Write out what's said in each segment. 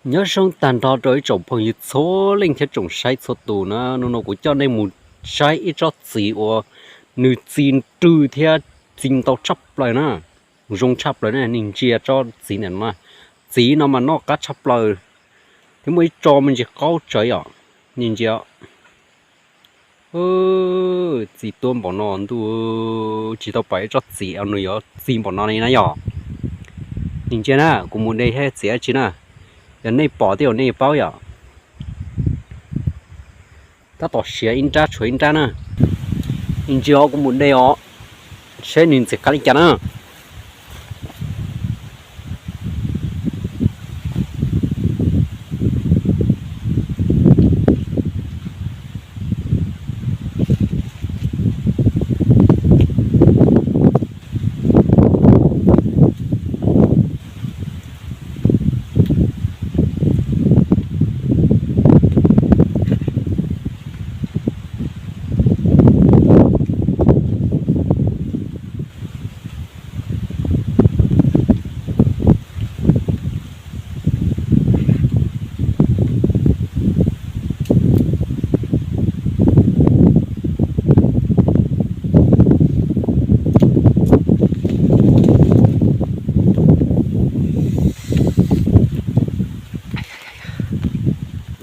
Nyob zoo tag nrho rau ib tsoom phooj ywg txhua leej thiab tsoom saib txhua tus na, hnub no kuv coj nej mus saib ib tsob txiv uas nws txi rwg thiab txi ntau tshaj plaws na, zoo tshaj plaws na. Nej ntsia tsob txiv ntawm no, txiv no mas noj qab tshaj plaws thiab muaj ib tsob me ntsis qaub tsawv yom. Nej ntsia, txi tuab npaum no ntuj, tsis tau pom ib tsob txiv uas nws yuav txi npaum no li na yom. Nej ntsia na, kuv mus de thiab txiav tsi na, yog nej pom tej zaum nej paub yom. Tab tom siav ib nrab tshuav ib nrab na. Nej ntsia os, kuv mus de os, seb nws ntxim qab li cas na.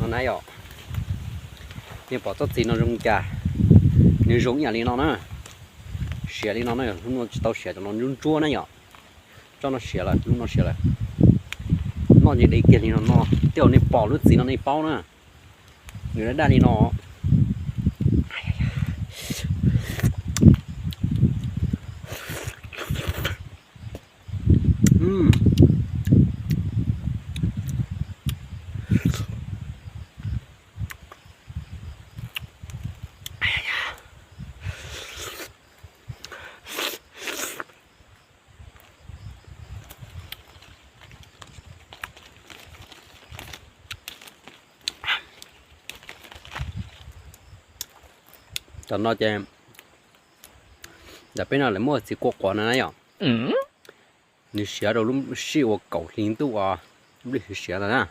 No na yom, nej pom tsob txiv no zoo li cas? Nws zoo ib yam li no na, siav li no na, hnub no tsis tau siav, cov no ntsuab ntsuab na yom. Tsob no siav lawm, hnub no siav lawm. Noj ces de kiag li no noj, tej zaum nej pom lub txiv no nej paub na. Nws daj daj li no. Cov no ces ntawm peb no lawv muab txiv kua quav no na yom. Nws siav rau lub sij uas kaum hli ntuj uas nplij siav ntawd na.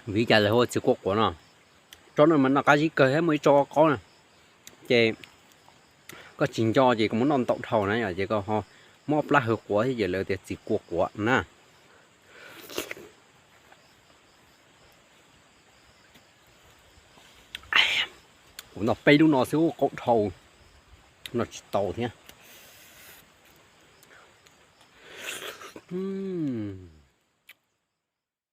Vim li cas lawv hu ua txiv kua quav no? Tsob no mas noj qab zib kawg thiab muaj ib tsob qaub na. Ces koj tsis nco ces koj muab noj ntau dhau na yom, ces koj ho muab plab hawv quav thiab ces lawv tias txiv kua quav na. Kuv noj peb lub no xwb, qaub dhau, noj tsis tau thiab.